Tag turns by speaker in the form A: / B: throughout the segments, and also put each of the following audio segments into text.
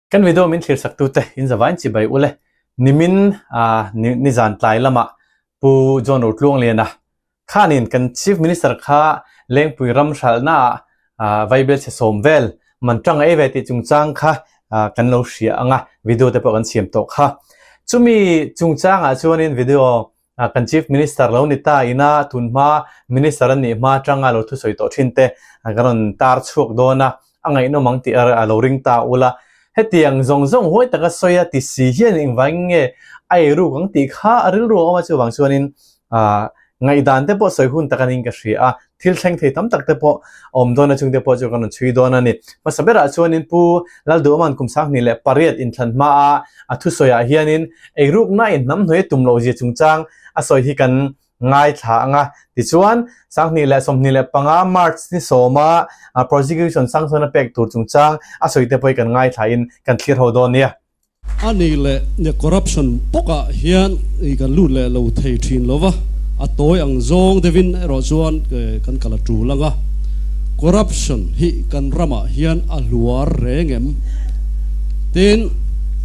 A: Kan video min thlir sak tute in zavain chibai ule nimin nizan tlai lamah Pu John Rotluangliana khanin kan Chief Minister kha Lengpui ram hralhna ah vaibel chhe sawm vel man tang ei ve tih chungchang kha kan lo hria anga video te pawh kan siam tawh kha. Chumi chungchangah chuanin video Kan Chief Minister lo ni ta ina tunhma Minister an nih hma atanga lo thusawi tawh thin te kan rawn tar chhuak dawn a, a ngaihnawm ang tih a lo ring ta ula. Hetiang zawng zawng huai taka sawi a ti si hian engvangin nge a eiruk ang tih kha a rilru a awm a, chuvang chuanin ngaihdan te pawh sawi hun tak anin ka hria a. Thil thleng thei tam tak te pawh a awm dawn a, chung te pawh chu kan rawn chhui dawn a ni. Hmasa berah chuanin Pu Lalduhawma'n kum 2008 inthlan hmaa a thusawiah hianin eirukna in hnamhnuai a tum loh zia chungchang a sawi hi kan ngaithla ang a. Tichuan, 2025 March ni sawma prosecution sanction a pek tur chungchang a sawi te pawh hi kan ngaithlain kan thlir ho dawn nia.
B: A nih leh nia corruption bawkah hian kan lut leh lo thei thin lo va, a tawi ang zawng deuhin erawh chuan kan kal a tul ang a. Corruption hi kan ramah hian a hluar reng em? Tin,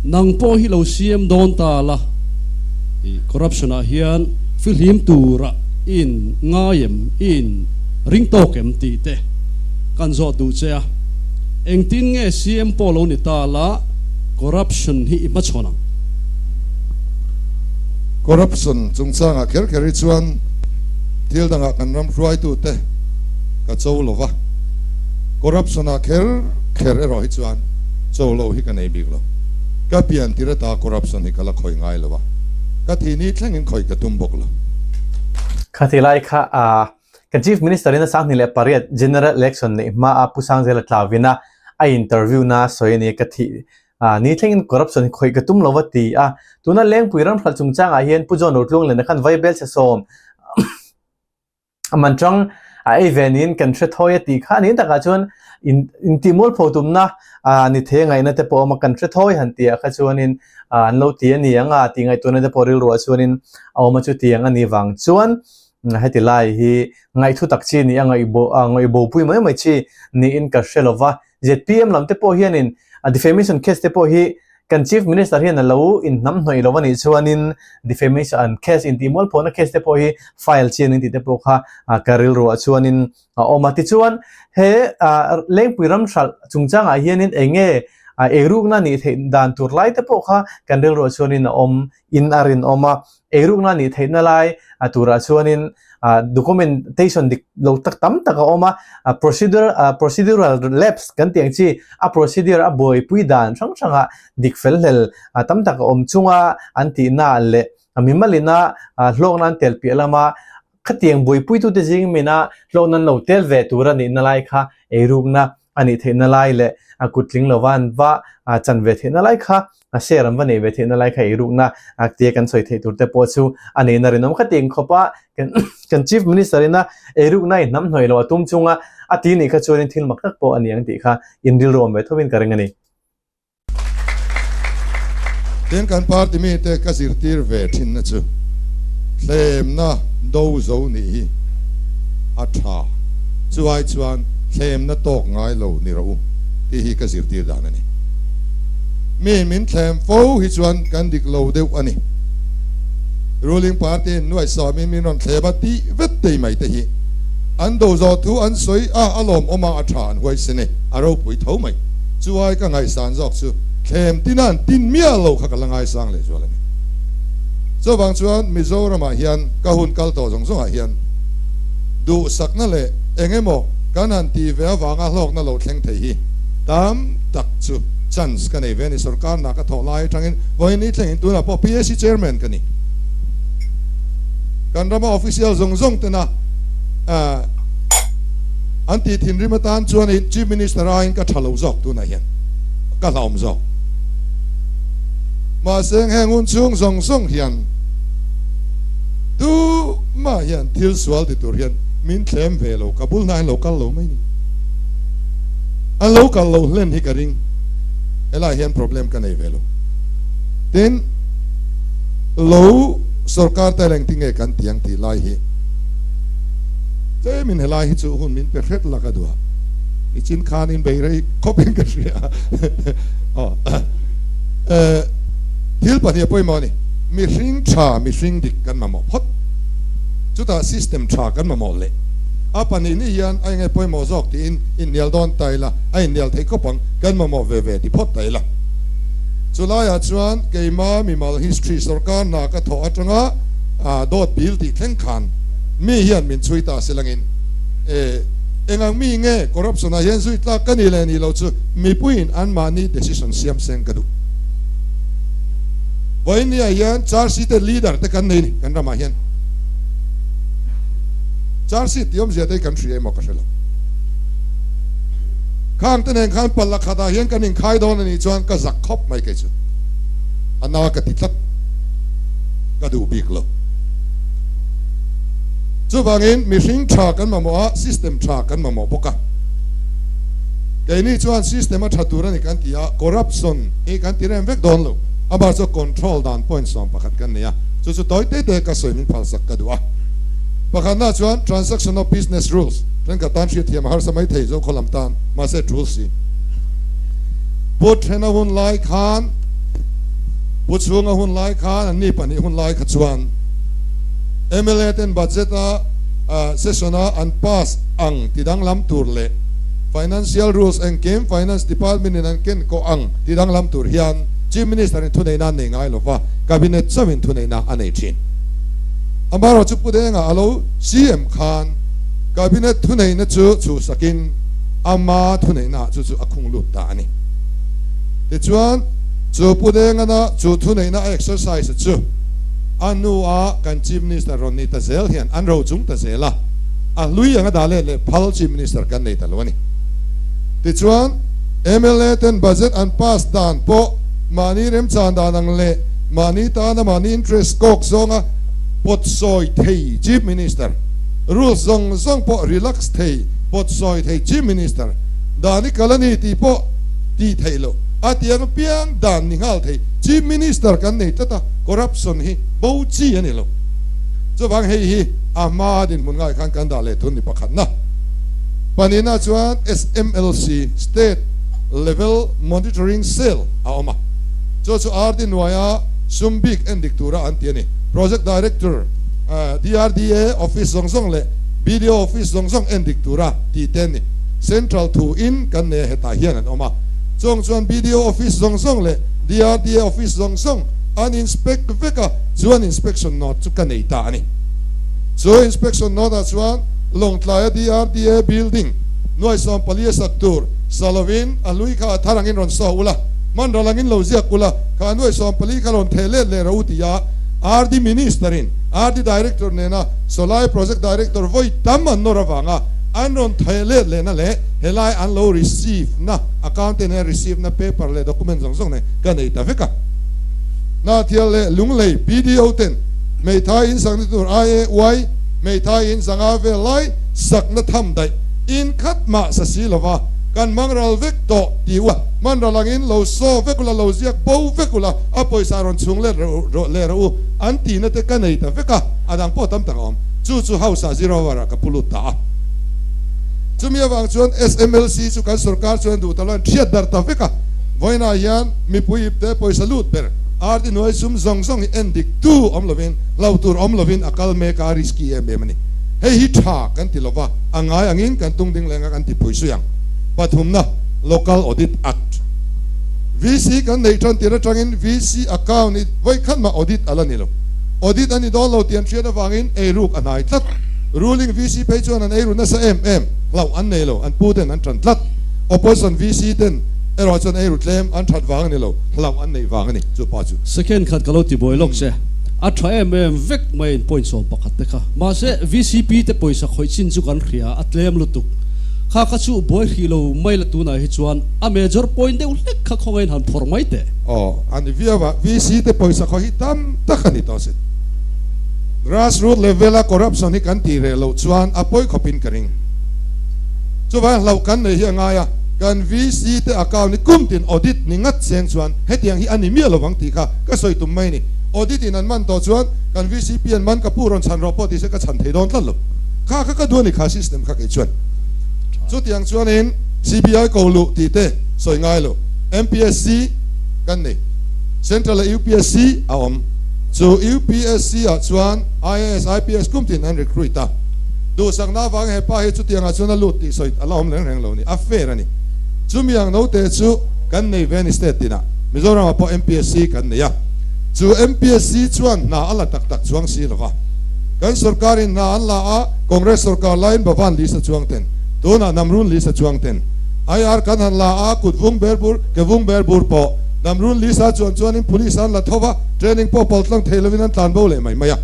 B: nang pawh hi lo siam dawn ta la, corruption ah hian fihlim tura i in ngai em, i in ring tawk em tih te kan zawh duh che a. Engtin nge CM pawh lo ni ta la? Corruption hi i hmachhawn ang.
C: Corruption chungchangah kher kher hi chuan thil dangah kan ram hruaitute ka cho lo va, corruption-ah kher kher erawh hi chuan cho lo hi ka nei bik lo. Ka pian tir ata corruption hi ka la khawih ngai lo a, ka thih ni thlengin khawih ka tum bawk lo.
A: Khati lai kha kan Chief Minister in a 2008 General Election neih hma a Pu Sangzela Tlawina a interview na sawi a ni ka thih ni thlengin corruption hi khawih ka tum lo va ti a. Tuna Lengpui ram hralh chungchangah hian Pu John Rotluanglena khan vaibel chhe sawm a man tang a ei ve niin kan hre thawi a tih kha a ni takah chuan in intihmualpho tumna ni thei a ngaihna te pawh a awm a, kan hre thawi han tih ah kha chuanin an lo ti a ni ang a tih ngaihtuahna te pawh rilruah chuanin a awm a chutiang a nih vang chuan Heti lai hi ngaihthu tak chi ni a ngaihbo pui mai mai chi niin ka hre lo va. Zpm lam te pawh hianin defamation case te pawh hi kan Chief Minister hian a lo inhnamhnawih lo a nih chuanin defamation case intihmualphawhna case te pawh hi file chi an intih te pawh kha ka rilruah chuanin a awm a. Tichuan he Lengpui ram hralh chungchangah hianin eng nge eirukna nih theih dan tur lai te pawh kha kan rilruah chuanin a awm in a rinawm a. Eirukna nih theihna lai a turah chuanin documentation dik lo tak tam tak a awm a, procedure procedural lapse kan tih ang chi a procedure a buaipui dan hrang hrangah dik fel hlel tam tak a awm chunga an tihna leh mimalina hlawkna an tel piah lama khatiang buaipuitute zing mina hlawkna an lo tel ve tur a nihna lai kha eirukna a nih theihna lai leh a kut tling lova an va chan ve theihna lai kha a share an va neih ve theihna lai kha eirukna tia kan sawi theih tur te pawh chu a neihna rinawm kha ting khawp a kan Chief Minister ina eirukna i hnamhnawih lo a tum chunga a ti nih kha chuanin thil mak tak pawh a ni ang tih kha inrilru awm ve thovin ka ring a ni.
C: Tin kan party mite ka zirtir ve thinna chu thlemna do zo nih hi a tha, chuai chuan thlemna tawk ngai lo ni rawh u tih hi ka zirtir dan a ni. Mi min thlem fo hi chuan kan dik lo deuh a ni. Ruling party in nuai sawmin min rawn thlem a tih vet tei mai te hi an do zawh thu an sawi a, a lawmawm a, a tha an huaisen e, a ropui tho mai. Chuai ka ngaihsan zawk chu thlem tina an tin miah lo kha ka la ngaisang leh zual a ni. Chuvang chuan Mizoramah hian ka hun kal tawh zawng zawngah hian duhsakna leh eng emaw kan han tih ve avanga hlawkna lo thleng thei hi tam tak chu chance ka nei ve a ni. Sorkar hna ka thawh lai atangin vawiin ni thlengin tunah pawh PAC Chairman ka ni. Kan rama official zawng zawng tena An tih thinrim atan chuan i Chief Minister aiin ka tha lo zawk tunah hian ka hlauhawm zawk. Mahse heng hun chhung zawng zawng hian tumah hian thil sual ti tur hian min thlem ve lo, ka bul hnain lo kal lo mai ni. An lo kal lo hlen hi ka ring, helaiah hian problem ka nei ve lo. Tin, lo sorkar te leng tinge kan ti ang tih lai hi. Tlemin helai hi chu hun min pe hret la ka duh a, nichin khanin bei rei khawpin ka hria. Thil pahnih a pawimawh a ni. Mihring tha, mihring dik kan mamawh phawt. Chutah system tha kan mamawh leh. A pahnih ni hian a enge pawimawh zawk tiin inhnial dawn ta ila, a inhnial thei khawp ang, kan mamawh ve ve ti phawt ta ila. Chulaiah chuan keima mimal history sorkar hna ka thawh atanga dawt bil tih thleng khan mi hian min chhui ta silangin e engang mi nge corruption ah hian zui tlak ka ni leh ni lo chu mipuiin anmahni decision siam seng ka duh. Vawinia hian charge sheet leader te kan nei ni kan ramah hian charge sheet tih awmzia te hi kan hria emaw ka hre lo. Khang te nen khan palla khatah hian kan inkhai dawn a nih chuan ka zak khawp mai kei chu. A na ka ti tlat. Ka duh bik lo. Chuvangin mihring tha kan mamawh a, system tha kan mamawh bawk a. Keini chuan system a tha tur a ni kan ti a, corruption hi kan ti rem vek dawn lo. Amah chu control dan point 11 kan nei a, chu chu tawi te te ka sawi min phalsak ka duh a. Pakhatna chuan transaction of business rules thenkhat tan hriatthiam a harsa mai thei zo khaw lam tan, mahse tul si. Pu Thena hun lai khan, Pu Chhunga hun lai khan an ni pahnih hun lai kha chuan mla ten budget a session a an pass ang ti danglam tur leh financial rules engkim finance department in an ken kawh ang ti danglam tur hian Chief Minister in thuneihna an nei ngai lova, Cabinet chauhin thuneihna a nei thin. Amaherawhchu Pu Denga a lo CM khan Cabinet thuneihna chu chhuhsakin ama thuneihna ah chu chu a khung lut ta a ni. Tichuan, chu Pu Dengana chu thuneihna a exercise chu a hnuah kan Chief Minister rawn ni ta zel hian an ro chung ta zel a, a hlui anga dah let leh phal Chief Minister kan nei ta lo a ni. Tichuan, mla ten budget an pass dan pawh mahni remchan dan ang leh mahni tana mahni interest kawk zawnga pawt sawi thei Chief Minister, rules zawng zawng pawh relax thei pawt sawi thei Chief Minister dan i kal a ni tih pawh tih theih loh a ti ang piang dan ni nghal thei Chief Minister kan nei tlat a, corruption hi bo chi a ni lo. Chuvang hei hi a hma dinhmun ngai khan kan dah leh thun ni pakhatna. Pahnihna chuan SMLC, State Level Monitoring Cell, a awm a, chu chu RD hnuaia sum bik en dik tura an ti a ni. Project Director, DRDA office zawng zawng leh BDO office zawng zawng en dik tura tih te an ni. Central thu in kan nei a hetah hian an awm a, chung chuan BDO office zawng zawng leh DRDA office zawng zawng an inspect vek a, chuan inspection note chu ka nei ta a ni. Chu inspection note ah chuan Lawngtlaia DRDA building nuai 14 a sak tur sa lovin a hlui kha a thar angin rawn saw ula, hman ral angin lo ziak ula, kha nuai 14 kha rawn theh let leh rawh u tia RD Minister in RD Director nena Sawlai Project Director vawi tam an nawr avanga an rawn theh let lehna leh helai an lo receive na accountant hian receive na paper leh document zawng zawng nen ka nei ta vek a. Hnathial leh Lunglei BDO ten Hmeithai in sakna tur IAY Hmeithai in zanga vel lai sakna tham daih in khat mah sa si lova kan hmang ral vek tawh ti u a, hman ral angin lo saw vek ula, lo ziak bo vek ula, a pawisa rawn chhung let leh rawh u an tihna te ka nei ta vek a, a dang pawh tam tak a awm. Chu chu House ah zero hour ah ka pu lut ta a. Chumi avang chuan SMLC chu kan sorkar chuan duh ta lo an thiat darh ta vek a, vawiinah hian mipui ip te pawisa lut ber RD hnuai sum zawng zawng hi en dik tu awm lovin hlo tur awm lovin a kal mek a, a risky em em a ni. Hei hi tha kan ti lova, a ngai angin kan tung ding leng a kan ti phui sui ang. Pathumna, Local Audit Act. VC kan neih tan tir atangin VC account hi vawi khat mah audit a la ni lo. Audit a ni dawn lo tih an hriat avangin eiruk a hnai tlat. Ruling VC phei chuan an eiru nasa em em, hlauh an nei lo, an pu ten an tan tlat. Opposition VC ten erawh chuan eiru tlem an that vang a ni lo, hlauh an neih vang a ni chu pa chu.
B: Second khat ka lo ti buai lawk che. A tha em em vek mai in point 11 te kha. Mahse VCP te pawisa khawih chin chu kan hria a tlem lutuk. Kha kha chu buai hrih lo mai la tunah hi chuan a major point deuh hlek kha khawngain han phawrh mai teh.
C: Aw a ni viau a, VC te pawisa khawih hi tam tak a ni tawh sin. Grassroot level a corruption hi kan tih reh loh chuan a pawi khawpin ka ring. Chuvang hlauh kan nei hi a ngai a, kan VC te account hi kum tin audit ni ngat cheng chuan hetiang hi a ni miah lovang tih kha ka sawi tum mai a ni. Audit in an man tawh chuan kan VCP an man ka pu rawn chhan rawh pawh ti se ka chhan thei dawn tlat lo. Kha kha ka duh a ni kha system kha kei chuan. Chutiang chuanin CBI ko luh tih te sawi ngai lo. MPSC kan nei. Central ah UPSC a awm. Chu UPSC ah chuan IAS, IPS kum tin an recruit a. Duhsakna avangin he pa hi chutiangah chuan a lut tih sawi a la awm reng reng lo ni. A fair a ni. Chumi ang note chu kan nei ve a ni state tinah. Mizoram ah pawh MPSC kan nei a. Chu MPSC chuan hna a la tak tak chuang si lo va. Kan sorkarin hna an la a, Congress sorkar laiin Bhavan list a chuang ten, tunah Namrun list a chuang ten. IR kan han la a, kut vung ber bur, ke vung ber bur pawh Namrun list a chuan chuanin police an la tho va, training pawh pal tlang thei lovin an tlan bo leh mai mai a.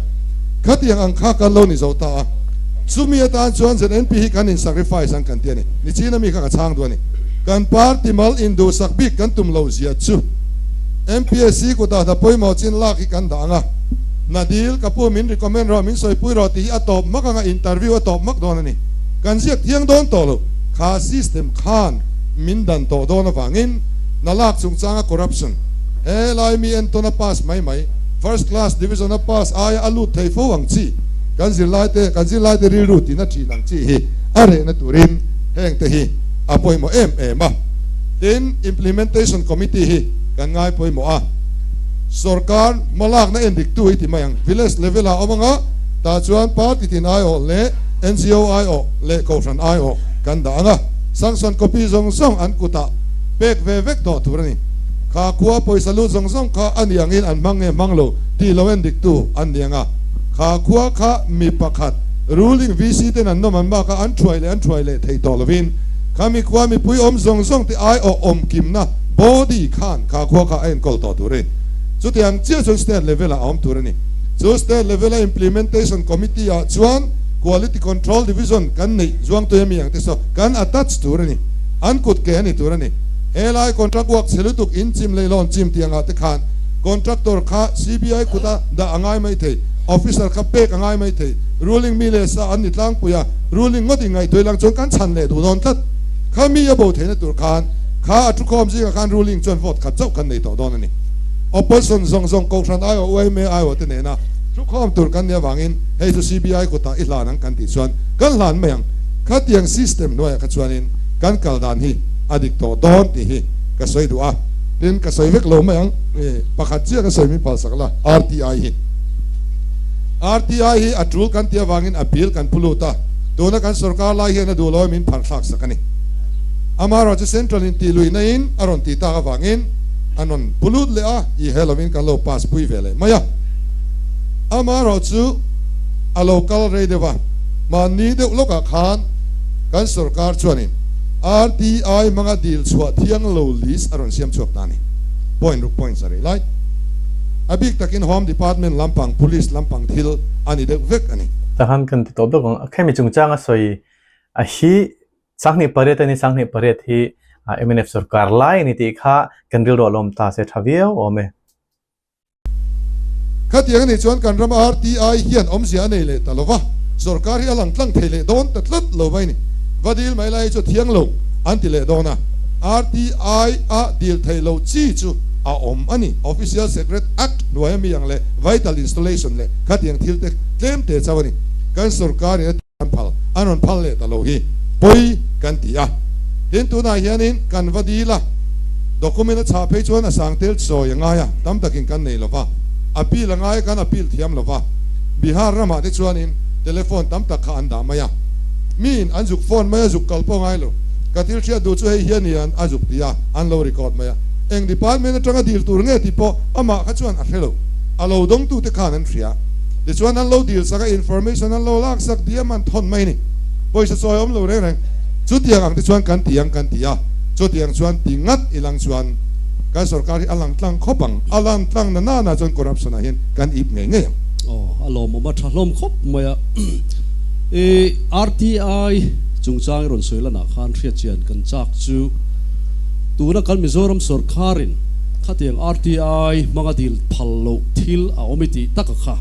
C: Khatiang ang kha kan lo ni zo ta a. Chumi atan chuan ZNP hi kan in sacrifice ang kan ti a ni. Nichina mi kha ka chhang duh a ni. Kan party mal induhsak bik kan tum lo zia chu MPSC kutah hna pawimawh chin lak hi kan dah ang a. Hna dil ka pu min recommend rawh, min sawipui rawh tih hi a tawp hmak ang a, interview a tawp hmak dawn a ni. Kan ziak thiang dawn tawh lo. Kha system khan min dan tawh dawn avangin hna lak chungchanga corruption he lai mi entawn a pass mai mai, first class division a pass aia a lut thei fo ang chi, kan zirlaite kan zirlaite rilru tina thin ang chi hi a rehna turin heng te hi a pawimawh em em a. Tin, Implementation Committee hi kan ngai pawimawh a, sorkar hmalakna en diktu hi ti mai ang, village level ah awm anga tah chuan party tin aiawh leh NGO aiawh leh kohhran aiawh kan dah ang a, sanction copy zawng zawng an kutah pek ve vek tawh tur a ni. Kha khua pawisa lut zawng zawng kha a ni angin an hmang nge hmang lo tih lo en diktu an ni ang a, kha khua kha mi pakhat ruling VC ten an nawm an bak a, an thuai leh an thuai leh thei tawh lovin kha mi khua mipui awm zawng zawng te aiawh awm kimna body khan kha khua kha a enkawl tawh tur a ni. Chutiang chiah chuan state level ah a awm tur a ni. Chu state level a implementation committee ah chuan quality control division kan neih zuangtui ami ang te saw kan attach tur a ni. An kut ke a ni tur a ni. Helai contract work chhe lutuk in chim lei lawn chim tih angah te khan contractor kha CBI kuta dah a ngai mai thei, officer kha pek a ngai mai thei, ruling mi leh sa an ni tlangpui a, ruling ngawt in ngaihtuah ilang chuan kan chhan leh duh dawn tlat. Kha mi a bo theihna tur khan kha a thukhawm zingah khan ruling chuan vote khat chauh kan nei tawh dawn a ni. Opposition zawng zawng Kohhran aiawh UMA aiawh te nena thukhawm tur kan nih avangin hei chu CBI kutah i hlan ang kan tih chuan kan hlan mai ang. Khatiang system hnuaiah kha chuanin kan kal dan hi a dik tawh dawn tih hi ka sawi duh a. Tin, ka sawi vek lo mai ang, pakhat chiah ka sawi min phalsak la, RTI hi. RTI hi a tul kan tih avangin a bill kan pu lut a, tuna kan sorkar lai hian a duh lo min phar thlak sak a ni. Amaherawh chu Central in tih luihna in a rawn tih tak avangin an rawn pu lut leh a, i he lovin kan lo pass pui ve leh mai a. Amaherawh chu a lo kal rei deuh a, mahni deuh lawkah khan kan sorkar chuanin RTI hmanga dil chhuah thiang lo list a rawn siam chhuak ta a ni. Point ruk point sarih lai. A bik takin Home Department lampang, Police lampang thil a ni deuh vek a ni.
A: Tahan kan ti tawp deuh ang. Khemi chungchanga sawi a hi 28 a ni, 28 hi mnf sorkar lai a ni tih kha kan rilru a lawm ta se tha viau awm e.
C: Khatiang a nih chuan kan ram RTI hian awmzia a nei leh ta lo va, sorkar hi a lang tlang thei leh dawn ta tlat lo mai ni. Va dil mai lai chu thiang lo an ti leh dawn a, RTI a dil thei lo chi chu a awm a ni. Official Secret Act hnuai ami ang leh Vital Installation leh khatiang thil te tlem te chauh a ni. Kan sorkar in a ti an phal, an rawn phal leh ta lo hi pawi kan ti a. Tin, tunah hianin kan va dil a, document a chhah phei chuan a sang tel sawi a ngai a, tam takin kan nei lo va, appeal a ngai a, kan appeal thiam lo va. Bihar ramah te chuanin telephone tam tak kha an dah mai a, miin an zuk phone mai a, zuk kal pawh ngai lo. Ka thil hriat duh chu hei hian i an a zuk ti a, an lo record mai a. Eng department atanga dil tur nge tih pawh amah kha chuan a hre lo, a lo dawngtute khan an hria. Tichuan an lo dil sak a, information an lo lak sak diam an thawn mai a ni. Pawisa chawi awm lo reng reng. Chutiang ang te chuan kan ti ang kan ti a, chutiang chuan ti ngat ilang chuan kan sorkar hi a lang tlang khawp ang, a lang tlang na nana chuan corruption ah hian kan ip ngei ngei ang.
B: Aw, a lawmawm a tha hlawm khawp mai a. I RTI chungchang i rawn sawi lanah khan hriatchian kan chak chu tuna kan Mizoram sorkarin khatiang RTI hmanga dil phal loh thil a awm i tih tak a kha.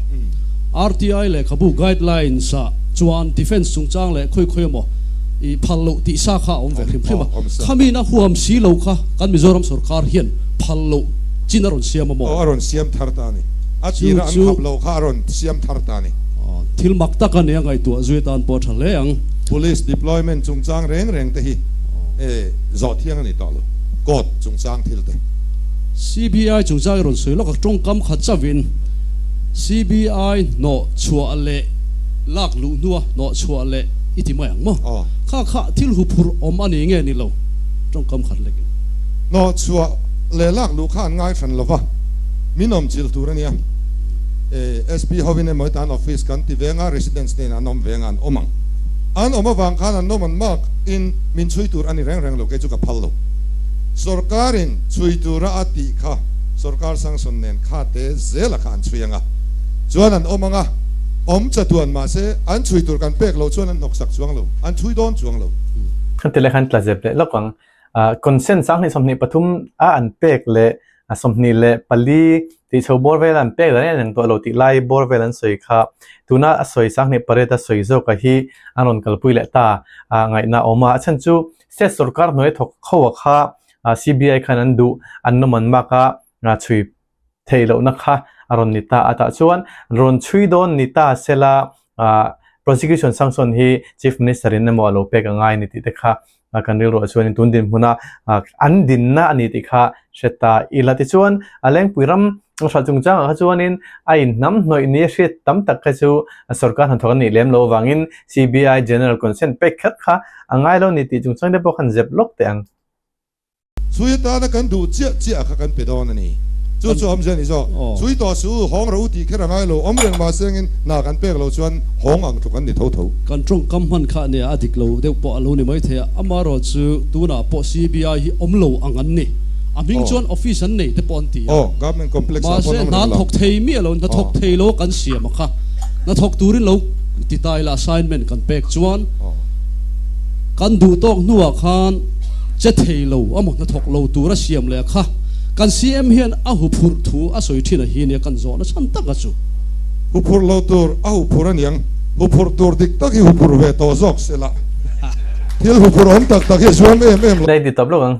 B: RTI lehkhabu guidelines ah chuan defence chungchang leh khawi khawi emaw i phal loh tih sa kha a awm ve hrim hrim a. Khamiin a huam si lo kha kan Mizoram sorkar hian phal loh chin a rawn siam a maw?
C: Aw a rawn siam thar ta a ni. A tira an khap loh kha a rawn siam thar ta a ni.
B: Thil mak tak a nia ngaihtuah zui atan pawh a tha hle ang.
C: Police deployment chungchang reng reng te hi zawh thiang a ni tawh lo. Court chungchang thil te.
B: CBI chungchang i rawn sawi lawk a, tawngkam khat chauhin CBI hnawh chhuah leh lak luh hnua hnawh chhuah leh i ti mai ang maw? Kha kha thil huphurh awm a ni nge ni lo? Tawngkam khat lekin.
C: Hnawh chhuah leh lak luh kha an ngai hran lo va, min awm chilh tur a nia. SP hovin emaw hetan office kan ti veng a, residence nen an awm veng a, an awm ang. An awm avang khan an awm an mark in min chhui tur a ni reng reng lo, kei chu ka phal lo. Sorkarin chhui tura a tih kha sorkar sanction nen kha te zela kha an chhui ang a, chuan an awm ang a, awm chatuan mahse an chhui tur kan pek loh chuan an hnawksak chuang lo, an chhui dawn chuang lo.
A: Kan ti leh khan tla zep leh lawk ang. Consent 2023 a an pek leh 24 tih chho bawr vel an pek dan em em tawh lo tih lai bawr vel an sawi kha tuna a sawi 28 a sawi zawk a hi an rawn kalpui leh ta ngaihna a awm a, a chhan chu State sorkar hnuai thawk kho a kha CBI khan an duh an nawm an mak a chhui theih lohna kha a rawn ni ta a tah chuan rawn chhui dawn ni ta sela prosecution sanction hi Chief Minister in emaw a lo pek a ngai ni tih te kha kan rilruah chuanin tun dinhmuna an dinna a ni tih kha hre ta ila tichuan a lengpui ram hralh chungchangah kha chuanin a inhnam hnawih ni a hriat tam tak kha chu sorkar hnathawk an nih lem loh avangin CBI General Consent pek khat kha a ngai lo ni tih chungchang te pawh khan zep lawk teh ang.
C: Chhui atana kan duh chiah chiah kha kan pe dawn a ni. Chu chu awmzia a ni zawk. Chhui tawh suh u, hawng rawh u tih kher a ngai lo. Awm reng mahse engin hna kan pek loh chuan hawng ang tluk an ni tho tho.
B: Kan tawngkam hman kha nia a dik lo deuh pawh a lo ni mai thei a, amaherawhchu tunah pawh CBI hi awm lo ang an ni. A hming chuan office an nei te pawh an ti a. Mahse hna an thawk thei miah lo, hna thawk thei lo kan siam a kha. Hna thawk turin lo ti ta ila assignment kan pek chuan kan duh tawk hnuah khan che thei lo amaw hna thawk lo tur a siam leh a kha. Kan CM hian a huphurh thu a sawi thin a hi nia kan zawhna chhan tak a chu.
C: Huphurh lo tur a huphurh aniang, huphurh tur dik tak hi huphurh ve tawh zawk se la, thil huphurh awm tak tak hi a zuam em em lo.
A: Hei ti tawp lawk ang,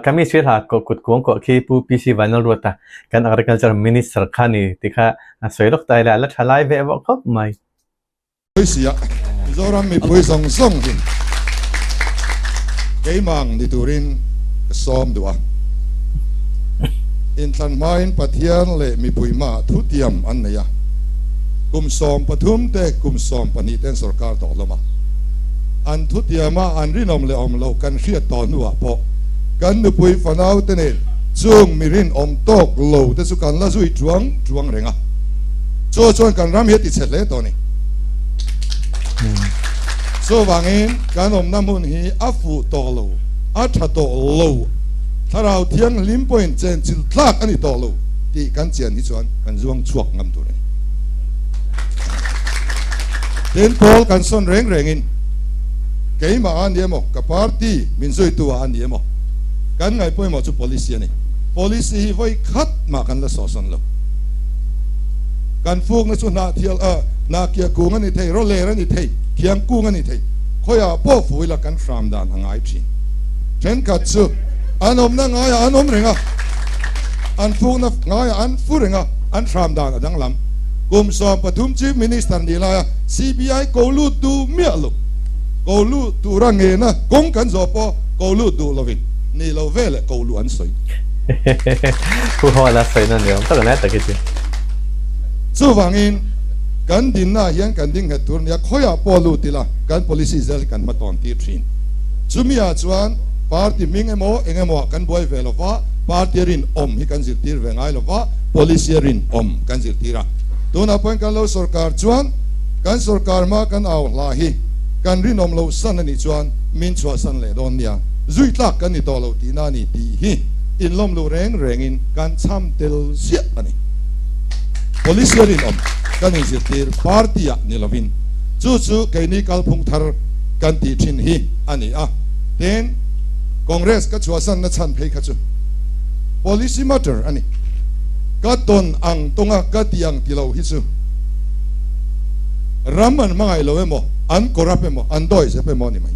A: Kami Sirha kut kuang kawh khi Pu PC Vanlalruata kan Agriculture Minister kha ni ti kha a sawi lawk ta ila, a la tha lai ve vawh khawp mai.
C: Sia, Mizoram mipui zawng zawng hi keimang ni turin ka sawm duh a. Inthlan hmain Pathian leh mipui hmaah thutiam an nei a, kum 13 te kum 12 ten sorkar tawh hlawm a. An thutiama an rinawm leh awm loh kan hriat tawh hnuah pawh kan nupui fanau te nen chung mi rinawm tawk lo te chu kan la zui chuang chuang reng a. Chu chuan kan ram hi a ti chhe hle tawh a ni. Chuvangin kan awmna hmun hi a fuh tawh lo, a tha tawh lo, Thlarau Thianghlim pawhin chenchilh tlak a ni tawh lo tih kan chian hi chuan kan zuang chhuak ngam tur a ni. Tin, pawl kan sawn reng rengin keimah a ni emaw, ka party min zuitu ah a ni emaw, kan ngaih pawimawh chu policy a ni. Policy hi vawi khat mah kan la sawhsawn lo. Kan fukna chu hnahthial a, hnahkiah kung a ni thei, rawler a ni thei, thiang kung a ni thei. Khawiah pawh fu ila kan hram dan a ngai thin. Thenkhat chu an awmna ngaiah an awm reng a, an fukna ngaiah an fu reng a, an hram dan a danglam. Kum 13 Chief Minister nih laia CBI ko lut duh miah lo, ko lut tura ngena kawng kan zawh pawh ko lut duh lovin nih lo veleh ko luh an sawi.
A: Pu Hawla sawina ni awm tak a lai tak hi chu.
C: Chuvangin kan dinna ah hian kan ding nghet tur nia khawiah pawh lut ila kan policy zel hi kan hmatawn tir thin. Chumi ah chuan party hming emaw eng emaw ah kan buai ve lova, party a rinawm hi kan zirtir ve ngai lova, policy a rinawm kan zirtir a. Tunah pawhin kan lo sorkar chuan kan sorkar hma kan au hla hi kan rinawm loh san a nih chuan min chhuahsan leh dawn nia, zui tlak kan ni tawh lo tihna a ni tih hi inlawm luh reng rengin kan cham tel ziah a ni. Policy a rinawm kan inzirtir party ah ni lovin chu chu keini kalphung thar kan tih thin hi a ni a. Tin, Congress ka chhuahsanna chhan phei kha chu policy matter a ni. Ka tawn ang tawnga ka ti ang ti lo hi chu ram an hmangaih lo emaw, an corrupt emaw, an dawi zep emaw a ni mai.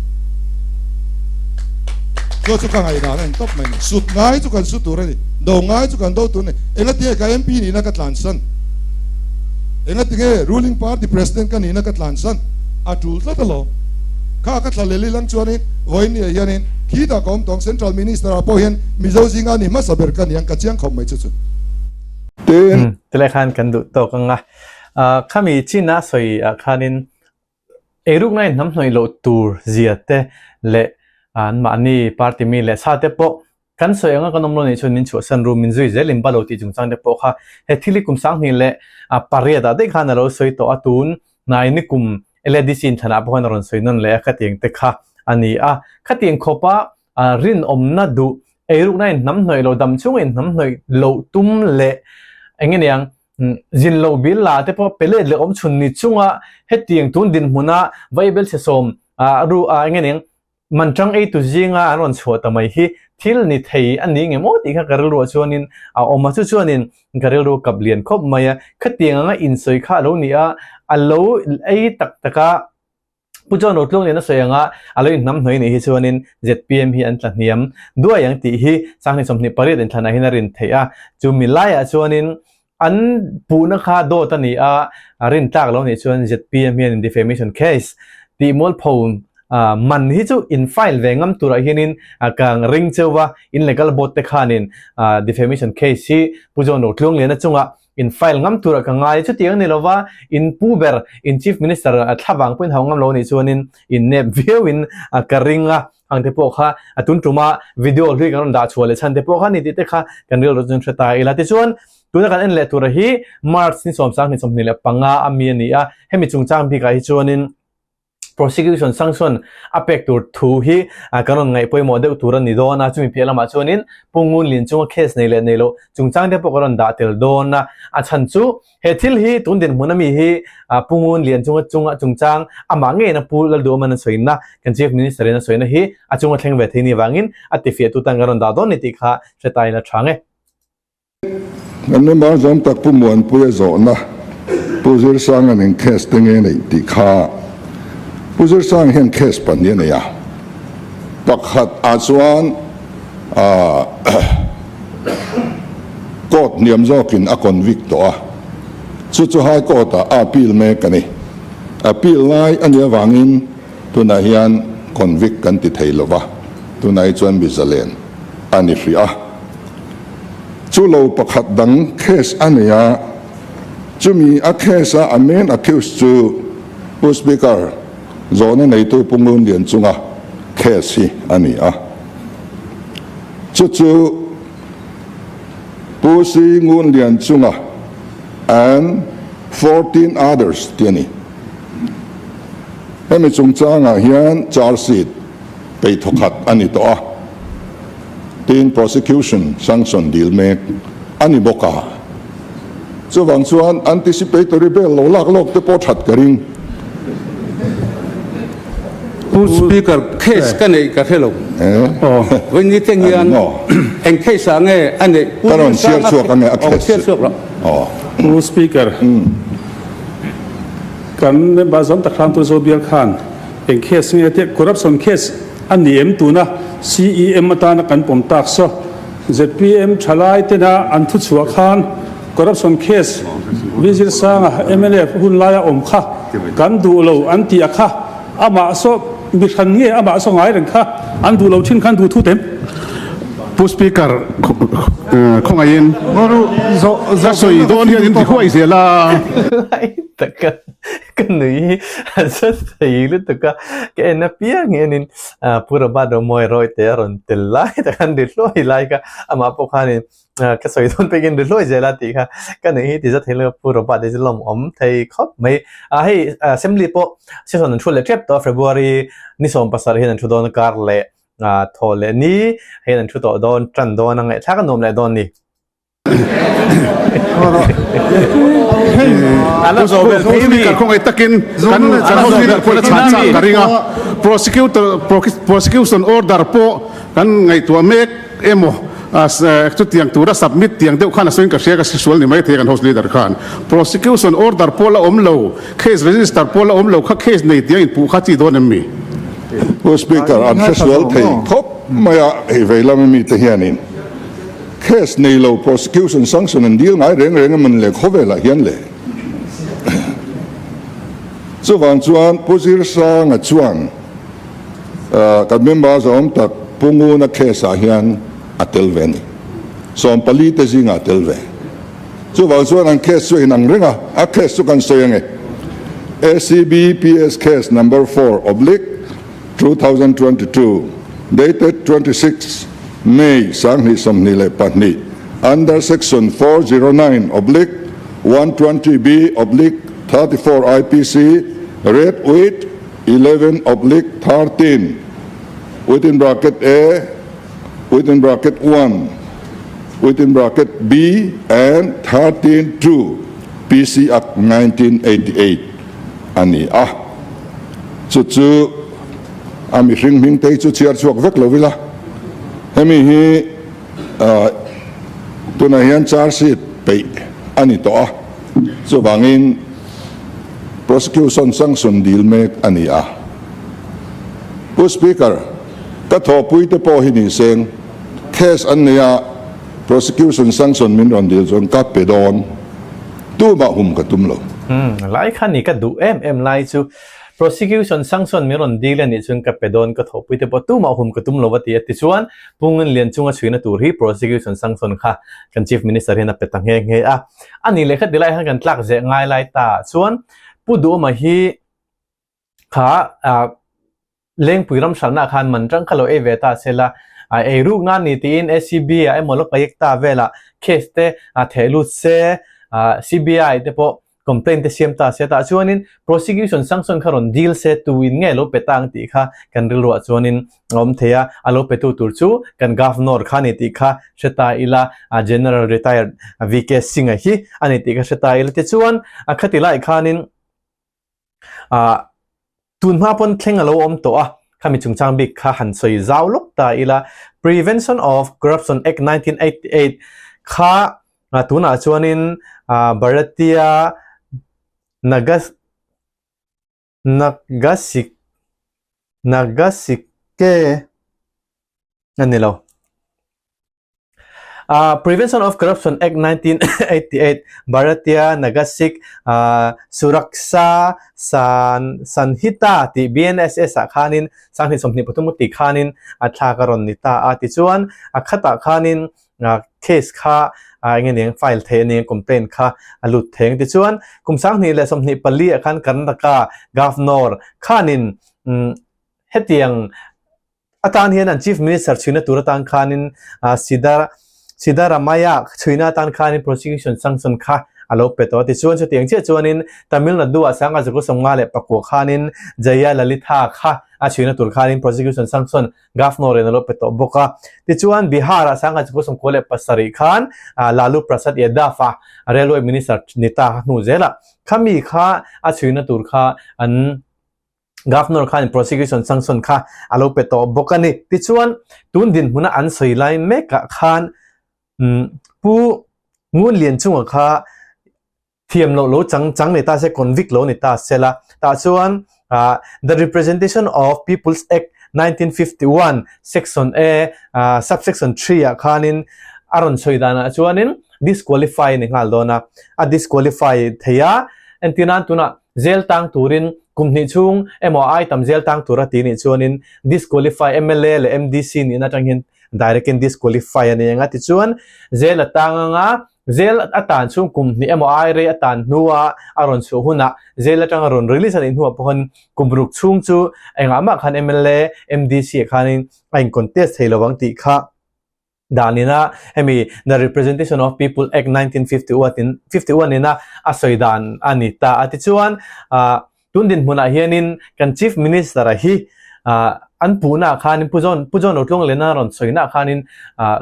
C: Chu chu ka ngaihdan a ni tawp mai ni. Sut ngai chu kan su tur a ni, do ngai chu kan do tur a ni. Engatinge ka MP nihna ka tlansan? Engatinge ruling party president ka nihna ka tlansan? A tul tlat alawm. Kha ka thla lel ilang chuanin vawiin ni ah hianin Khitah ka awm tawng Central Minister ah pawh hian Mizo zinga ni hmasa ber ka ni ang ka chiang khawp mai chu chu.
A: Tin. Tilai khan kan duh tawk ang a. Khami chin a sawi ah khanin eirukna in hnamhnawih loh tur zia te leh anmahni party mi leh sa te pawh Kan sawi anga kan awm lo nih chuan min chhuahsan ru, min zui zel in ba lo tih chungchang te pawh kha he thil hi kum 2000 leh pariat ah daih khan a lo sawi tawh a, tun hnai ni kum LADC inthlan ah pawh khan a rawn sawi nawn leh a, khatiang te kha a ni a. Khatiang khawpa rinawmna duh, eirukna in hnamhnawih lo, dam chhunga in hnamhnawih loh tum leh eng nge niang zin lo bil la te pawh pe let leh awm chhun ni chunga hetiang tun dinhmuna vaibelchhe sawm ru eng nge niang Manṭang eitu zinga an rawn chhuah ta mai hi thil ni thei a ni nge maw tih kha ka rilruah chuanin a awm a, chu chuanin ka rilru kap lian khawp mai a. Khatiang anga insawi kha a lo ni a, a lo ei tak tak a, Pu John Rotluang nen a sawi anga a lo inhnamhnawih nih hi chuanin zpm hi an tla hniam duai ang tih hi 2028 inthlanah hian a rin theih a, chumi laiah chuanin An puhna kha dawt a ni a, rin tlak lo nih chuan zpm hian defamation case tih mualpho man hi chu in file ve ngam turah hianin ka ring cheu va, in legal board te khanin defamation case hi Pu John Rotluangliana chungah in file ngam turah ka ngai. Chutiang a ni lova, in pu ber, in chief minister thlavang pawhin hau ngam lo nih chuanin in nep viauin ka ring a. Ang te pawh kha a tun tuma video hlui kan rawn dah chhuah leh chhan te pawh kha ni tih te kha kan rilru chuan hre ta ila. Tichuan, tuna kan en leh tura hi March ni 2025 a mi a ni a, hemi chungchang bikah hi chuanin prosecution sanction a pek tur thu hi kan rawn ngaih pawimawh deuh tur a ni dawn a, chumi piah lamah chuanin Pu Ngunlin chunga case nei leh nei loh chungchang te pawh kan rawn dah tel dawn a, a chhan chu He thil hi tun dinhmun ami hi Pu Ngun Lian chunga chunga chungchang amah ngeiin a Pu Lalduhawman a sawina kan Chief Minister in a sawina hi a chunga thleng ve thei ni vangin a tifiah tu tan kan rawn dah dawn ni tih kha hre ta in a tha nge.
C: Kan member zawm tak Pu Muanpuia zawhna Pu Zirsanga'n eng case te nge neih tih kha Pu Zirsang hian case pahnih a nei a, pakhat ah chuan Court hniam zawkin a convict tawh a, chu chu High Court ah a appeal mek a ni. Appeal lai a nih avangin tunah hian convict kan ti thei lova, tunah hi chuan mi zalen a ni hrih a. Chu lo pakhat dang case a nei a, chumi a case a a main accused chu Pu Speaker zawhna neitu Pu Ngunlian chunga case hi a ni a. Chu chu Pu Si Ngun Lian Chunga and 14 others tih a ni. Hemi chungchangah hian charge sheet peih thawkhat a ni tawh a, tin prosecution sanction dil mek a ni bawk a. Chuvang chuan anticipatory bail lo lak lawk te pawh that ka ring.
D: Pu Speaker, case ka neih ka hre lo. Vawiin teng hian eng case ah nge a neih?
C: Ka rawn chhiar chhuak ange a case chu.
E: Pu Speaker, kan member zawm tak hram Pu Zobial khan eng case nge tih corruption case a ni em tuna CEM atana kan pawm tak saw zpm thalai tena an thuchhuah khan Corruption case Vizir Sanga mnf hun laia awm kha kan duh lo an tih a kha amah saw mi hran nge amah saw ngai reng kha an duh lo thin khan duh thut em?
F: Pu Speaker khawngaihin ka sawi dawn hian in ti huai zel a.
A: Lai taka ka nui hi a za thei lutuk a, ka en apiang hianin Pu Robert Romawi Rawite a rawn tel lai taka an ri hluai lai kha amah pawh khanin ka sawi dawn pekin ri hluai zel a tih kha ka nuih hi ti za thei lo Pu Robert hi chu lawmawm thei khawp mai a hei assembly pawh session an thu leh tep tawh a February ni 17 hian an thu dawn a kar leh thaw leh ni hian an thu tawh dawn tan dawn a ngaihthlak a nuam leh dawn ni.
F: Speaker khawngaih takin kan kan house leader pawhin a chhan chak ka ring a prosecutor prosecution order pawh kan ngaihtuah mek emaw Chutiang tura submit tiang deuh khan a sawiin ka hria ka hresual ni maithei kan house leader khan prosecution order pawh la awm lo, case register pawh la awm lo kha case nei tiang inpuh kha chi dawn em mi?
C: Pu Speaker, an hresual thei khawp mai a, hei vei lama mite hianin case nei lo prosecution sanction an dil ngai reng reng em an le khawvelah hian le. Chuvang chuan Pu Zirsanga chuan kan member zawm tak.
G: Pu Nguna case ah hian a tel ve a ni. 14 te zingah a tel ve. Chuvang chuan an case chu a inang reng a, a case chu kan sawi ange. ACB PS case number 4 oblique 2022 dated 26 May 2022 under section 409 oblique 120B oblique 34 IPC read with 11 oblique 13 within bracket A within bracket 1 within bracket B and 13 2 PC Act 1988 a ni a. Chu chu a mihring hming te hi chu chhiar chhuak vek lo ila, hemi hi tunah hian charge sheet peih a ni tawh a, chuvangin prosecution sanction dil mek a ni a. Pu Speaker, ka thawhpui te pawh hi ni seng, case an nei a, prosecution sanction min rawn dil chuan ka pe dawn, tumah hum ka tum lo.
A: Umm, lai kha ni ka duh em em lai chu prosecution sanction min rawn dil a nih chuan ka pe dawn, ka thawhpui te pawh tumah hum ka tum lo a ti a, tichuan Pu Ngunlian chunga chhuina tur hi prosecution sanction kha kan Chief Minister hian a pe ta nghe nghe a, a nih leh kha tilai khan kan tlak zeh ngai lai ta ah chuan Pu Duhawma hi kha ah Lengpui ram hralhna khan man tang kha lo ei ve ta se la, ei ruk nan ni tiin ACB ah emaw lo payek ta velah case te theh lut se, CBI te pawh complaint te siam ta se tah chuanin prosecution sanction kha rawn deal se tuin nge lo pe ta ang tih kha kan rilruah chuanin a awm thei a, a lo petu tur chu kan Governor kha a ni tih kha hre ta ila, General Retired VK Singh-a hi a ni tih kha hre ta ila tichuan khati lai khanin Ah, tun hma pawn thleng a lo awm tawh a, khami chungchang bik kha han sawi zau lawk ta ila, Prevention of Corruption Act 1988 kha tunah chuanin Bharatiya Nagas Nagasik Nagasike a ni lo. Prevention of Corruption Act 1988, Bharatiya Nagasik Suraksha Sanhita tih BNSS ah khanin 2023 tih khanin a thlak a rawn ni ta a. Tichuan a khatah khanin case kha eng nge niang file theih a ni ang complaint kha a lut thei ang. Tichuan kum 2024 ah khan Karnataka Governor khanin hetiang Atan hian an Chief Minister chhuina tur atan khanin Sidar Siddaramaiah chhuina atan khanin prosecution sanction kha a lo pe tawh a. Tichuan chutiang chiah chuanin Tamil Nadu ah Sanga Zaku 54 khanin Jaya Lalitha kha a chhuina tur khanin prosecution sanction Governor in a lo pe tawh bawk a. Tichuan Bihar ah Sanga Zaku 97 khan Lalu Prasad Yadav a Railway Minister ni ta hnu zelah khami kha a chhuina tur kha an Governor khan prosecution sanction kha a lo pe tawh bawk a ni. Tichuan, tun dinhmuna an sawi lai mekah khan Pu Ngunlian chunga kha thiam loh lo chang chang ni ta se, convict lo ni ta se la. Tah chuan The Representation of People's Act 1951 Section A Subsection 3 ah khanin a rawn sawi danah chuanin disqualify a ni nghal dawn a, a disqualify thei a. Entirnan tunah Jail tang turin kum hnih chhung emaw ai tam jail tang tur a ti nih chuanin disqualify mla leh MDC nihna atang hian direct in disqualify a ni ang a tichuan jail a tang anga jail a tan chhung kum hnih emaw ai rei a tan hnua a rawn chhuah hunah jail atanga rawn release a nih hnuah pawhin kum ruk chhung chu engah mah khan mla MDC ah khanin a in contest thei lovang tih kha Danina hemi The Representation of People Act 1951 ina a sawi dan a ni ta a. Tichuan, tun dinhmunah hianin kan Chief Minister-a hi an puhnaah khanin Pu John Pu John Rotlunglena rawn sawinaah khanin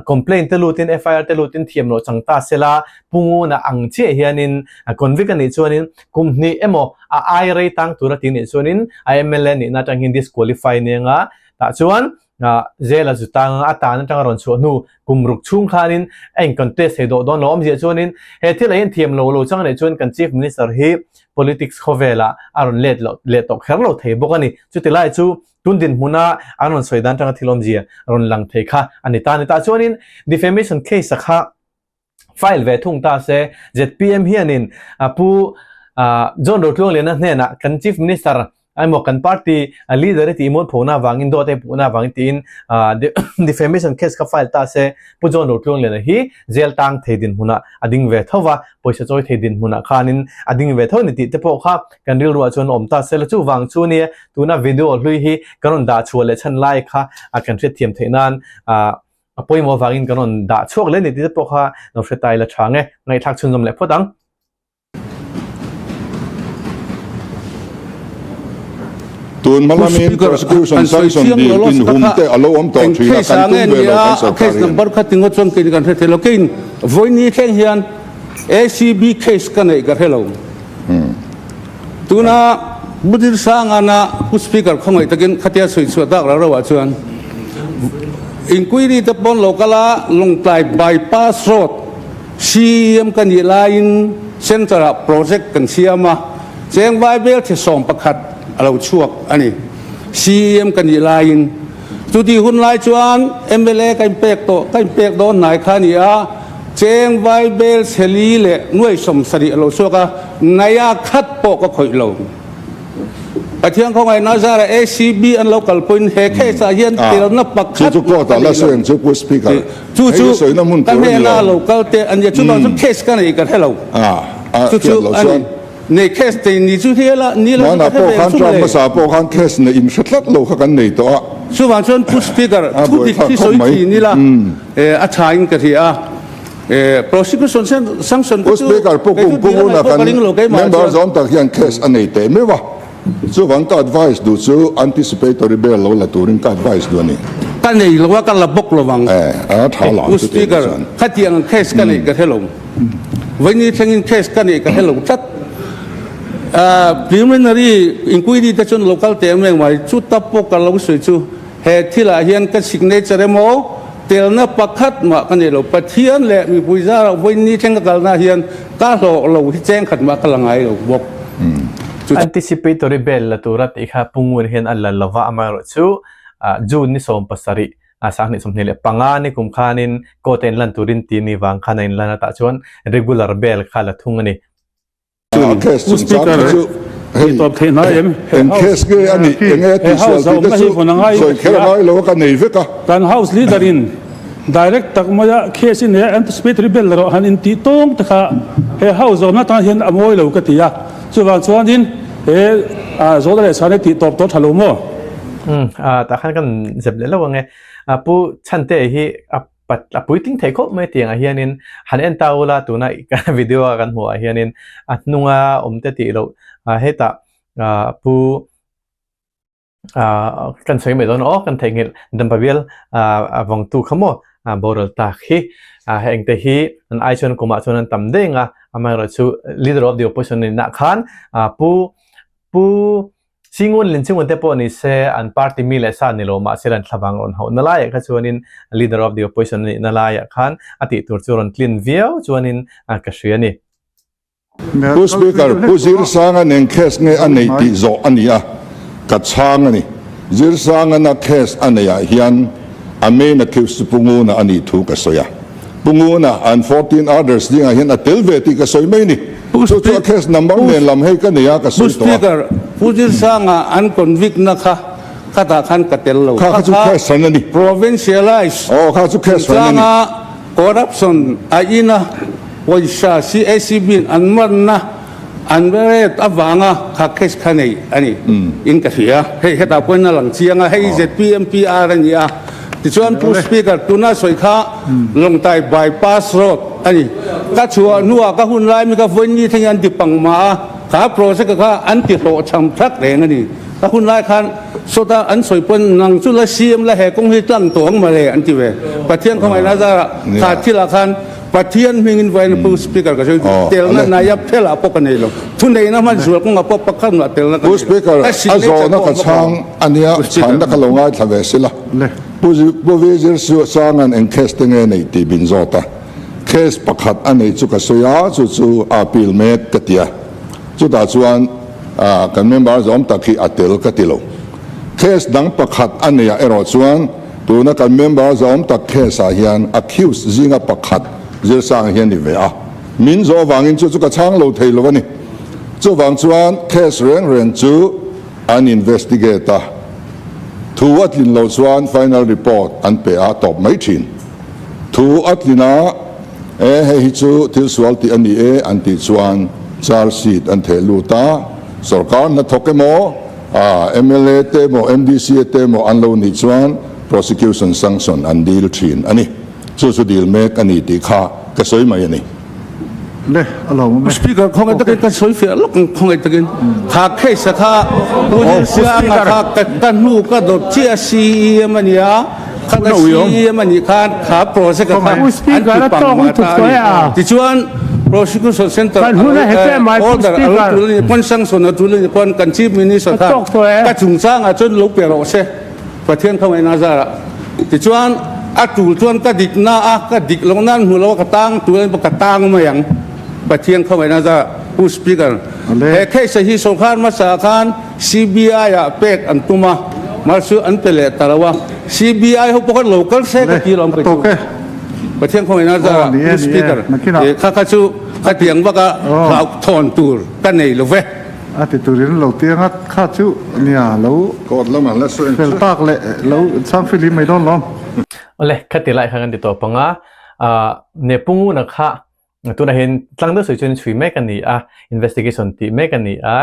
A: complaint te lutin FIR te lutin thiam loh chang ta sela Pu Nguna ang chiah hianin convict a nih chuanin kum hnih emaw a ai rei tang tur a ti nih chuanin a mla nihna atang hian disqualify nia nga tah chuan Jail a zu tang a tan atanga rawn chhuah hnu kum ruk chhung khanin a in contest thei dawh dawn lo. Awmzia chuanin he thil ah hian thiam lo lo chang leh chuan kan Chief Minister hi politics khawvelah a rawn let loh leh tawh kher lo thei bawk a ni. Chuti lai chu tun dinhmuna an rawn sawi dan atanga thil awmzia rawn lang thei kha a ni ta a ni. Tah chuanin defamation case a kha file ve thung ta se zpm hianin Pu John Rotluangliana hnenah kan Chief Minister. Emaw kan party leader i tih mualphona avangin dawt a puhna avangin tiin defamation case kha file ta se Pu John Rotluangliana hi jail tang thei dinhmunah a ding ve tho va, pawisa chawi thei dinhmunah khanin a ding ve tho a ni tih te pawh kha kan rilruah chuan a awm ta se la. Chuvang chu nia tuna video hlui hi kan rawn dah chhuah leh chhan lai kha kan hriatthiam theih nan a pawimawh avangin kan rawn dah chhuak leh a ni tih te pawh kha lo hre ta ila tha nge ngaihthlak chhunzawm leh phawt ang.
G: Tun hma lamin prosecution sanction dil inhum te a lo awm tawh thin a, kan tum ve lo kan sorkar hian.
D: Number kha tingaw chuan kei kan hre thei lo. Keiin vawiini thleng hian ACB case ka neih ka hre lo. Tuna Pu Dirsangana Pu Speaker khawngaih takin khatia sawi chhuah tak rau rauah chuan inquiry te pawn lo kal a, Lawngtlai bypass road CEM ka nih laiin Centre ah project kan siam a, cheng vaibel thi 11 a lo chhuak a ni. CEM ka nih laiin. Chuti hun lai chuan mla ka inpek tawh, ka inpek dawn hnai kha a ni a, cheng vaibel chheli leh nuai 70 a lo chhuak a, naia khat pawh ka khawih lo. Pathian khawngaihna zarah ACB an lo kalpuiin he case ah hian telna pakhat
G: Chu chu court ah la sawi ang chu Pu Speaker.
D: Chu chu ka hnena lo kal te a nia, chuvang chu case ka nei ka hre lo. Chu chu a ni, nei case nei ni chu hi la ni lo chu ka hre ve
G: ang chu mawle. Hmasa pawh khan case nei in hre tlat lo kha kan nei tawh a.
D: Chuvang chuan Pu Speaker, thu dik hi sawi thin ila a tha in ka hria a. Prosecution sanction
G: kha chu kei chu dil a ngaih pawh ka ring lo keimah chuan. Member zawm tak hian case a nei teh meuh a. Chuvang ka advice duh chu anticipatory bail lo la turin ka advice duh a ni.
D: Ka nei lo a, ka la bawk lo ang.
G: Eh, a tha lo ang
D: Pu Speaker, khatiang ang case ka neih ka hre lo. Vawiini thlengin case ka neih ka hre lo tlat. Preliminary inquiry te chuan lo kal teh em mai, chuta pawh ka lo sawi chu he thilah hian ka signature emaw telna pakhat mah ka nei lo. Pathian leh mipui zarah vawiini thleng ka kalna hian ka hlawh lo hi cheng khat mah ka la ngai lo bawk.
A: Anticipatory bail la tura tih kha Pu Ngun hian a la lova, amaherawhchu June ni 70 2025 ni kum khanin court a inlan turin tih ni vang khan a inlan a, tah chuan regular bail kha la thung a ni.
G: Pu
E: Speaker, tih tawp theih hnai em? He House he House a awmna hi vawn a ngai in ka hria. Kan House Leader in direct tak maia case i nei a, anticipatory bail erawh han intih tawng te kha he House a awmna tan hian a mawi lo ka ti a. Chuvang chuanin he zawhna leh chhana tih tawp tawh tha lo maw?
A: Umm, tah khan kan zep leh lo ang e. Pu Chhante hi a pat a puitling thei khawp mai tiangah hianin han en ta ula tuna video a kan hmuh ah hianin a hnunga awm te tih loh hetah pu kan sawi mai dawn aw kan theihnghilh dampa bial a vawngtu kha maw boral tak hi hengte hi an ai chuan kumah chuan an tam deng a amaherawhchu leader of the opposition nihna khan pu pu Singun Linchungun te pawh ni se an party mi leh sa ni lo mahse an thlavang rawn hauh na laiah kha chuanin leader of the opposition a nihna laiah khan a tih tur chu rawn tlin viau chuanin ka hria a ni.
G: Pu Speaker, Pu Zirsanga nen case nge a neih tih zawh a ni a, ka chhang a ni. Zirsangana case a neih ah hian a main accused chu Pu Nguna a nih thu ka sawi a. Pu Nguna and 14 others dingah hian a tel ve tih ka sawi mai ni. Chu chu a case number nen lam hei ka nei a, ka sawi tawh a.
D: Speaker, Pu Zirsanga an convict na kha khatah khan ka tel lo.
G: Kha kha chu case hran a ni.
D: Provincialize
G: Aw, kha chu case hran a ni.
D: chungchanga corruption a ina pawisa CACB in an manna an rate avanga kha case kha nei a ni in ka hria. Hei hetah pawhin a lang chiang a, hei ZPMPR a ni a. Tichuan Pu Speaker, tuna sawi kha Lawngtlai Bypass Road a ni. Ka chhuah hnuah ka hun lai mi kha vawiin thlengin an ti pang mah a, kha project kha an ti hlawhchham thak reng a ni. Ka hun lai khan sawta an sawi pawn nang chu la CM la he kawng hi tlang tawh ang mawle an ti ve. Pathian khawngaihna zarah kha thilah khan Pathian hmingin vawiin Pu Speaker ka sawi telna naiap thelah pawh ka nei lo. Thuneihna hman zual kawngah pawh pakhat mah telna ka
G: Pu
D: nei lo.
G: Speaker,
D: Ka
G: a
D: signature
G: zawhna
D: pawh
G: ka
D: a bawk
G: chhang
D: lo.
G: a nia,
D: Pu Speaker.
G: chhanna ka lo ngaithla ve sila. Pu Pu Vizir Sanga'n eng case te nge neih tih min zawt a. Case pakhat a neih chu ka sawi a, chu chu a appeal mek ka ti a. Chutah chuan kan member zawm tak hi a tel ka ti lo. Case dang pakhat a neihah erawh chuan tuna kan member zawm tak case ah hian accused zinga pakhat Zirsanga hian ni ve a. Min zawh avangin chu chu ka chhang lo thei lo a ni. Chuvang chuan case reng reng chu. An investigate a, thu a tlin loh chuan final report an pe a tawp mai thin. Thu a tlin a, e hei hi chu thil sual tih a ni e an tih chuan charge sheet an theh lut a, sorkar hnathawk emaw, mla te emaw, MDC te emaw an lo nih chuan prosecution sanction an dil thin a ni. Chu chu dil mek a ni tih kha ka sawi mai a ni.
F: Le, a lo awm e.
D: Speaker, khawngaih takin ka sawi fiah lawk ang, khawngaih takin. Kha case a kha Pu Dilsianga kha ka hnu ka dawt chiah a CEM a nia, kha ka CEM a nih khan kha project a kha an ti pang mah ta a ni. Tichuan Prosecution Centre order a lo tul a nih pawn sanction a tul a nih pawn kan Chief Minister khan ka chungchangah chuan lo pe rawh se. Pathian khawngaihna zarah tichuan a tul chuan ka dik na a, ka dik loh nan hmu lo a ka tang tul a ni ka tang mai ang. Pathian khawngaihna zarah Pu Speaker, he case hi sorkar hmasa khan CBI ah pek an tum a, mahse an pe leh ta lo a, CBI ho pawh khan lo kal se ka ti lo ang kei chu. Pathian khawngaihna zarah Pu Speaker, kha kha chu khatiang vaka hlauhthawn tur ka nei lo ve.
F: A ti turin lo tia ngat kha chu nia lo
G: Court lamah la sawi ang
F: fel
G: chu.
F: tak leh lo chhang fihlim mai dawn lawm.
A: Awle, khati lai kha kan ti tawp ang a, ah Nepunguna kha tunah hian tlang deuh sawi chuan chhui mek a ni a, investigation tih mek a ni a,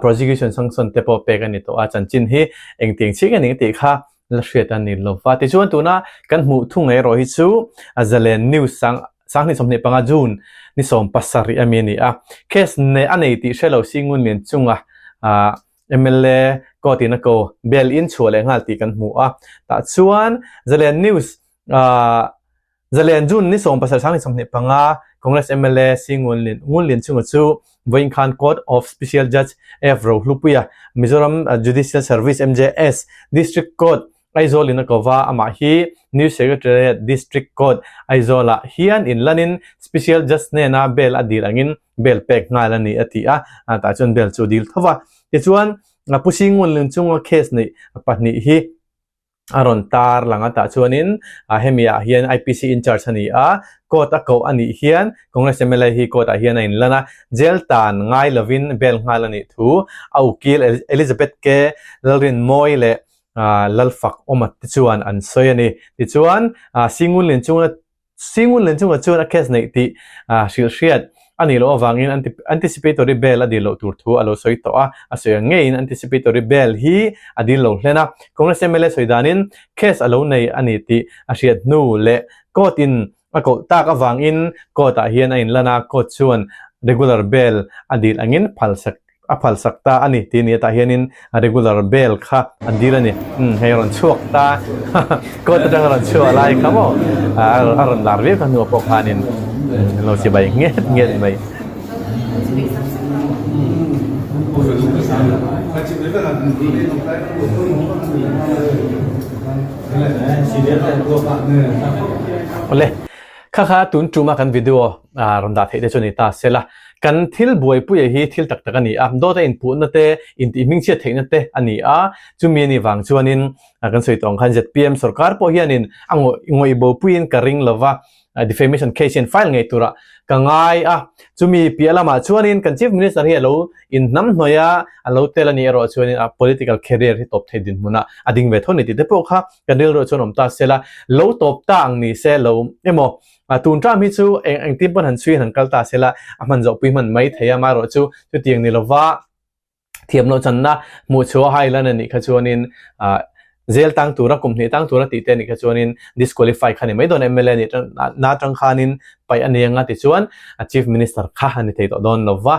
A: prosecution sanction te pawh pek a ni tawh a, chanchin hi engtiang chiah nge ni tih kha la hriat a ni lo va. Tichuan tuna kan hmuh thung erawh hi chu Zalen News sang 20 25 June ni 17 ami a ni a. Case ne a nei tih hre lo si ngun lian chunga mla court in a ko bail in chhuah leh nghal tih kan hmu a. Tah chuan Zalen News Zalen June ni 17 20 25 Congress mla si ngun lian ngun lian chunga chu vawiin khan Court of Special Judge F Rohlupuia Mizoram Judicial Service, MJS, District Court, Aizawl in a ko va, amah hi New Secretariat District Court, Aizawl ah hian inlanin Special Judge hnena bail a dil angin bail pek nghal a ni a ti a, tah chuan bail chu a dil tho va. Tichuan, Pu Singunlin chunga case neih pahnih hi a rawn tar lang a tah chuanin hemi ah hian IPC in charge a ni a, court a koh a nih hian Congress mla hi court ah hian a inlan a, jail tan ngai lovin bail nghal a nih thu a ukil Elizabeth K Lalrinmawi leh Lalfak Awma te chuan an sawi a ni. Tichuan Singunlin chunga Singun len chungah chuan a case neih tih hrilh hriat a nih loh avangin anticipatory bail a dil loh tur thu a lo sawi tawh a, a sawi ang ngeiin anticipatory bail hi a dil lo hlen a. Congress mla sawi danin case a lo nei a ni tih a hriat hnu leh court in a koh tak avangin court ah hian a inlan a, court chuan regular bail a dil angin phalsak a phalsak ta a ni tih ni tah hianin a regular bail kha a dil a ni. Umm hei a rawn chhuak ta court atang a rawn chhuah lai kha maw a rawn lar viau kha hnuah pawh khanin an lo chibai nget nget mai. Awle kha kha tun tuma kan video rawn dah theih te chu a ni ta sela. Kan thil buaipuia hi thil tak tak a ni a, dawt a inpuhna te, intih hmingchhiat theihna te a ni a, chumi a nih vang chuanin kan sawi tawh ang khan zpm sorkar pawh hianin a ngawih bopuiin ka ring lova, defamation case hian file ngei turah ka ngai a, chumi piah lamah chuanin kan Chief Minister hi a lo inhnamhnawih a, a lo tel a nih erawh chuanin a political career hi tawp thei dinhmunah a ding ve tho a ni tih te pawh kha kan rilruah chuan awm ta se la, lo tawp ta ang ni se lo emaw A tun ṭam hi chu eng engtin pawn han chhui han kal ta sela a hman zawh pui hman mai thei a, amaherawh chu chutiang ni lova thiam loh channa hmuh chhuah a hailan a nih kha chuanin ah zel tang tura kum hnih tang tura tih te a nih kha chuanin disqualify kha a ni mai dawn mla nih na atang khanin paih a ni anga tichuan a chief minister kha a ni thei tawh dawn lova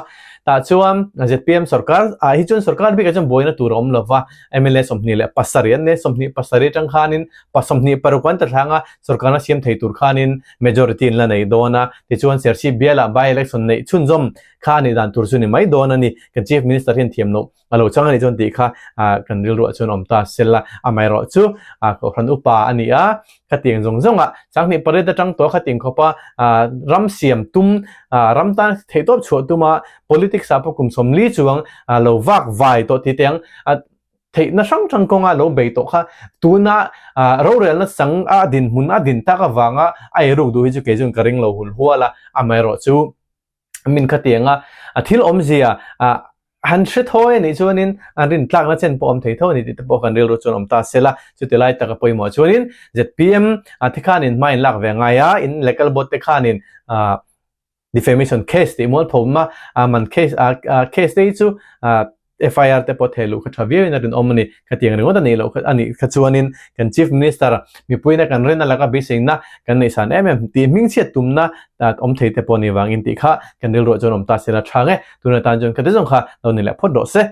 A: tah chuan zpm sorkar ah hi chuan sorkar bikah chuan buaina tur a awm lova mla 27 an nei 27 atang khanin pa 26 an ta thlanga Sorkarna siam thei tur khanin majority an la nei dawn a, tichuan Serchhip bialah by election neih chhunzawm kha a nih dan tur chu ni mai dawn a ni. Kan Chief Minister hian thiam loh a lo chang a nih chuan tih kha kan rilruah chuan awm ta sel a, amaherawh chu Kohhran upa a ni a, khatiang zawng zawng ah 28 atang tawh khatiang khawpa ram siam tum, ram tan theihtawp chhuah tuma politics ah pawh kum 40 chuang lo vak vai tawh tih te ang Theihna hrang hrang kawnga lo bei tawh kha tuna rorelna chang a dinhmun a din tak avanga a eiruk duh hi chu kei chuan ka ring lo hul hual a, amaherawh chu min khatianga thil awmzia. Han hre thawi a nih chuanin an rin tlakna chen pawh awm thei tho a ni tih te pawh kan rilru chuan awm ta se la. Chuti lai taka pawimawh chuanin zpm ah te khanin hma in lak ve ngai a, in lekal board te khanin ah defamation case tih mualphawm a man case ah case te hi chu ah FIR te pawh theh luh kha tha viau in a rinawm a ni. Khatiang ringawt a nih loh a nih kha chuanin kan Chief Minister mipuina kan rin a laka beiseina kan neihsan em em tih hmingchhiat tumna awm thei te pawh ni vangin tih kha kan rilruah chuan awm ta se la tha nge. Tuna tan chuan khati zawng kha lo ni leh phawt rawh se.